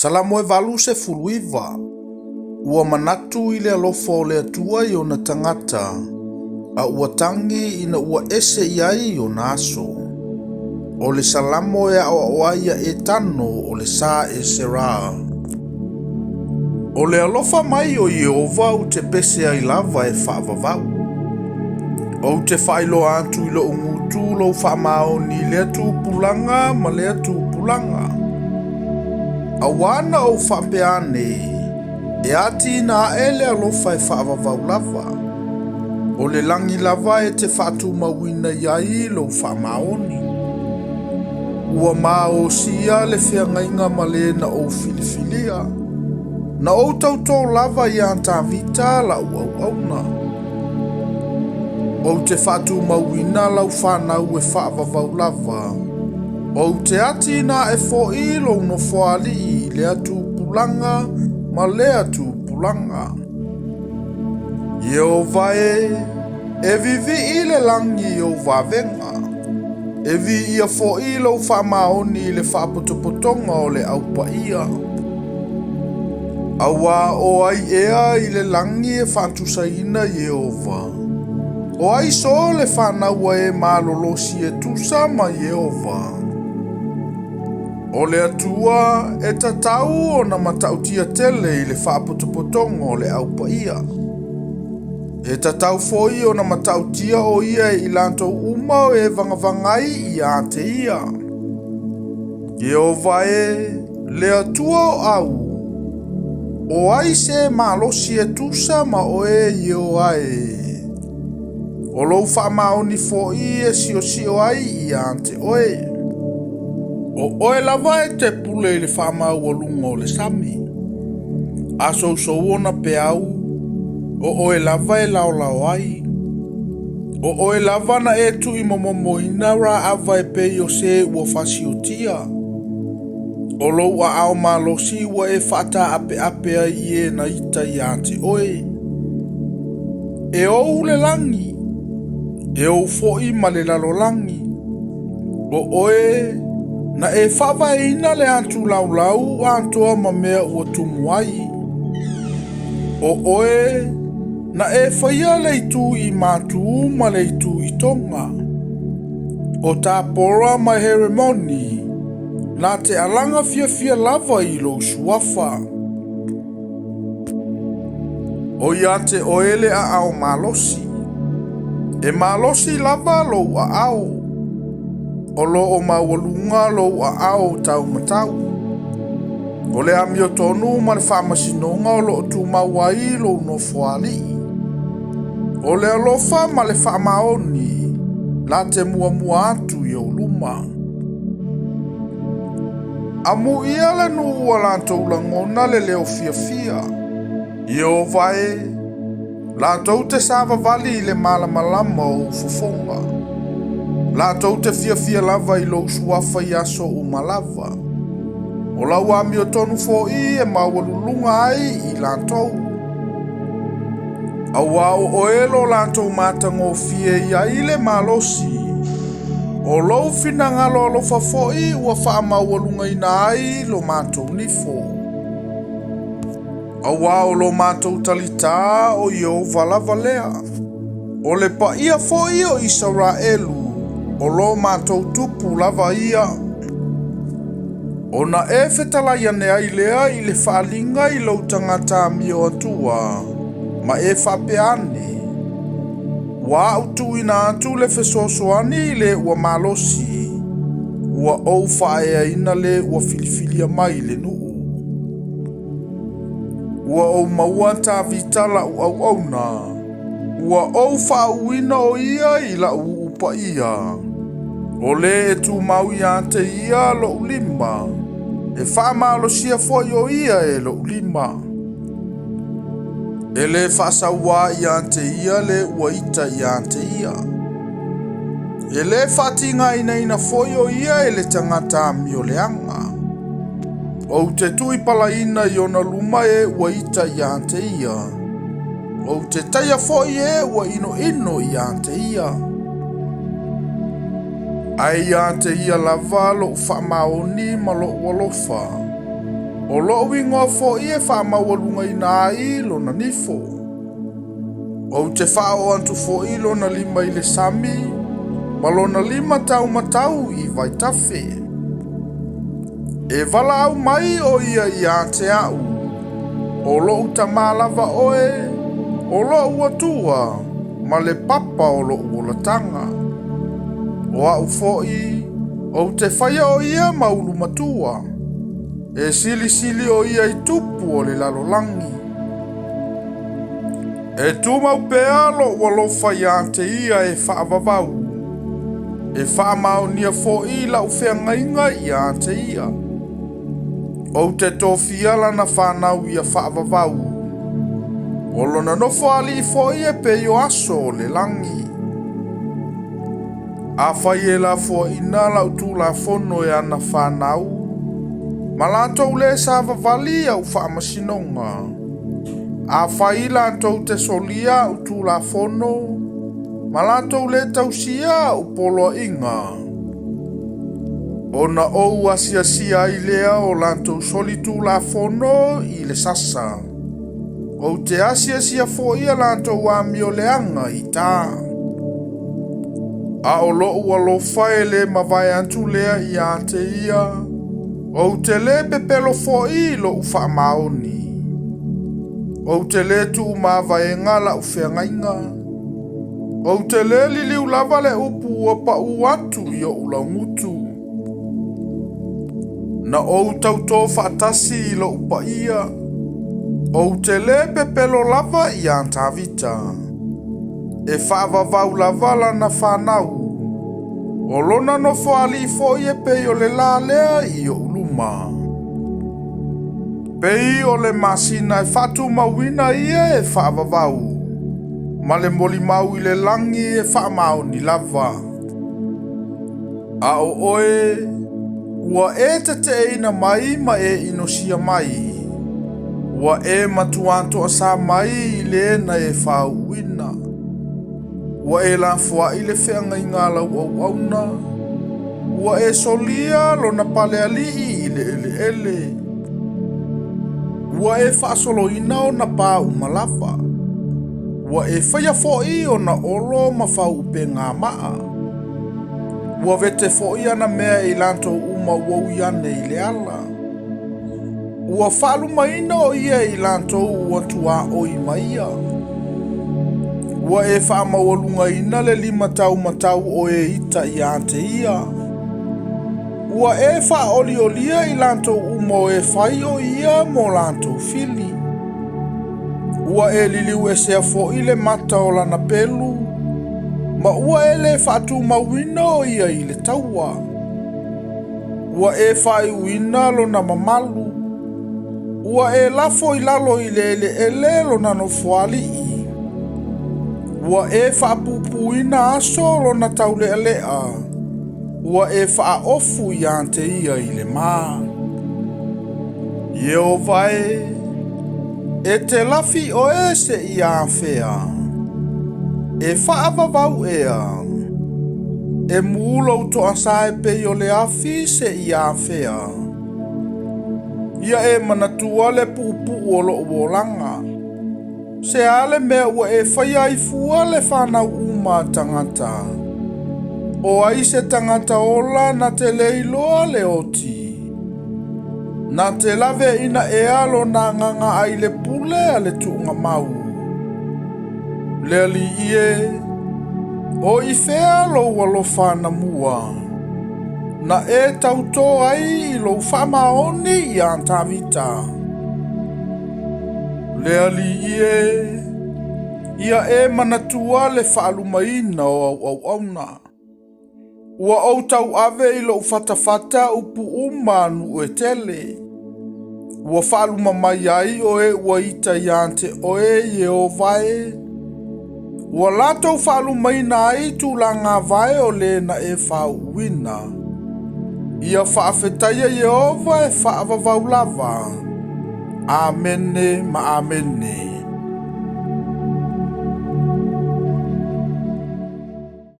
Salamo e 89. Ua manatu i le alofa o le Atua i ona tagata, a ua tagi ina ua ese i ai ona aso. O le Salamo e aoao ai ia Etano o le sa Esera. O le alofa mai o Ieova ou te pese ai lava e faavavau. Ou te faailoa atu i lou gutu lou faamaoni i lea tupulaga ma lea tupulaga. Auā na ou faapea ane, e atiina ae le alofa e faavavau lava. O le lagi lava e te faatumauina i ai lou faamaoni. Ua maosia le feagaiga ma le na ou filifilia. Na ou tautō lava iā Tavita lau auauna. Ou te faatumauina lau fanau e faavavau lava. Ou te atiina ae foi lou nofoalii i lea tupulaga ma lea tupulaga. Ieova e, e vivii le lagi i ou vavega. E viia foi lou faamaoni i le faapotopotoga o le au paia. Auā o ai ea i le lagi e faatusaina Ieova? O ai so le fanau a e malolosi e tusa ma Ieova? O le Atua e tatau ona matautia tele i le faapotopotoga o le au paia. E tatau foi ona matautia o ia e i latou uma o e vagavaga ai ia te ia. Ieova e, le Atua o au, o ai se malosi e tusa ma oe Ieova e? O lou faamaoni foi e siosio ai ia te oe. O oe lava e te pule i le faamaualuga o le sami. A sousou ona peau, o oe lava e laolao ai. O oe lava na e tuuimomomoina Raava e pei o se ua fasiotia. O lou aao malosi ua e faataapeape ai i e na ita iā te oe. E ou le lagi, e ou foi ma le lalolagi. O oe na e faavaeina le atu laulau atoa ma mea ua tumu ai. O oe na e faia le itu i matu ma le itu i tonga. O Tapora ma Heremoni, na te alaga fiafia lava i lou suafa. O ia te oe le aao malosi. E malosi lava lou aao. O lo o maualuga lou aao taumatau. O le amiotonu ma le faamasinoga o lo o tumau ai lou nofoalii. O le alofa ma le faamaoni la te muamua atu i ou luma. Amuia le nuu ua latou lagona le leo fiafia. Ieova e, latou te savavali i le malamalama o ou fofoga. Latou te fiafia lava i lou suafa i aso uma lava. O lau amiotonu foi e maualuluga ai i latou. Auā o oe lo latou matagofie i ai le malosi. O lou finagalo alofa foi ua faamaualugaina ai lo matou nifo. Auā o lo matou talitā o Ieova lava lea. O le paia foi o Isaraelu, o lo matou tupu lava ia. Ona e fetalai ane ai lea i le faaaliga i lou tagata amio atua, ma e faapea ane, Ua au tuuina atu le fesoasoani i le ua malosi, ua ou faaeaina le ua filifilia mai i le nuu. Ua ou maua Tavita lau auauna, ua ou faauuina o ia i lau uu paia. O le e tumau ia te ia lou lima, e faamalosia foi o ia e lou lima. E le faasauā ia te ia le ua ita ia te ia. E le faatigainaina foi o ia e le tagata amio leaga. Ou te tuipalaina i ona luma e ua ita ia te ia. Ou te taia foi e ua inoino ia te ia. Ae ia te ia lava lou faamaoni ma lou alofa. O loʻu igoa foi e faamaualugaina ai lona nifo. Ou te faaoo atu foi lona lima i le sami, ma lona lima taumatau i vaitafe. E valaau mai o ia ia te a'u, O loʻu tamā lava oe, o loʻu Atua, ma le papa o loʻu olataga. O a'u foi, ou te faia o ia ma ulu matua, e silisili o ia i tupu o le lalolagi. E tumau pea loʻu alofa iā te ia e faavavau, e faamaonia foi lau feagaiga iā te ia. Ou te tofia lana fanau ia faavavau, o lona nofoalii foi e pei o aso o le lagi. Afai e lafoaiina lau Tulafono e ana fanau, ma latou lē savavali i au faamasinoga, afai latou te solia a'u Tulafono, ma latou lē tausia a'u poloaiga, ona ou asiasia ai lea o latou solitulafono i le sasa, ou te asiasia foi a latou amioleaga i tā. A o loʻu alofa e lē mavae atu lea iā te ia, ou te lē pepelo foi i loʻu faamaoni. Ou te lē tuumavaega lau feagaiga. Ou te lē liliu lava le upu ua paū atu i oʻu laugutu. Na ou tautō faatasi i loʻu paia, ou te lē pepelo lava iā Tavita. E faavavau lava lana fanau, o lona nofoalii foi e pei o le lā lea i oʻu luma. Pei o le masina e faatumauina ia e faavavau, ma le molimau i le lagi e faamaoni lava. A o oe, ua e teteeina mai ma e inosia mai, ua e matuā toasā mai i le na e faauuina. Ua e lafoai le feagaiga a lau auauna, ua e solia lona palealii i le eleele. Ua e faasoloina ona pa uma lava, ua e faia foi ona olo ma fauupegama'a. Ua vete foi ana mea e i latou uma ua ui ane i le ala. Ua faalumaina o ia e i latou ua tuaoi ma ia. Ua e faamaualugaina le lima taumatau o e ita iā te ia. Ua e faaoliolia i latou uma o e fai o ia mo latou fili. Ua e liliuesea foi le mata o lana pelu, ma ua e lē faatumauina o ia i le taua. Ua e faaiuina lona mamalu. Ua e lafo i lalo i le eleele lona nofoalii. Ua e faapuupuuina aso o lona taulealea. Ua e faaofu iā te ia i le mā. Ieova e, e te lafi oe seia afea, e faavavau ea, e mū lou toasā e pei o le afi seia afea. Ia e manatua le puupuu o loʻu olaga. Se a le mea ua e faia ai fua le fanau uma a tagata? O ai se tagata ola na te lē iloa le oti? Na te laveaina ea lona agaga ai le pule a le tuugamau? Le Alii e, o i fea lou alofa anamua, na e tautō ai i lou faamaoni iā Tavita? Le Alii e, ia e manatua le faalumaina o au auauna. Ua ou tauave i lou fatafata upu uma a nuu e tele. Ua faaluma mai ai o e ua ita iā te oe, Ieova e. Ua latou faalumaina ai tulaga vae o le na e faauuina. Ia faafetaia Ieova e faavavau lava. Amene ma Amene.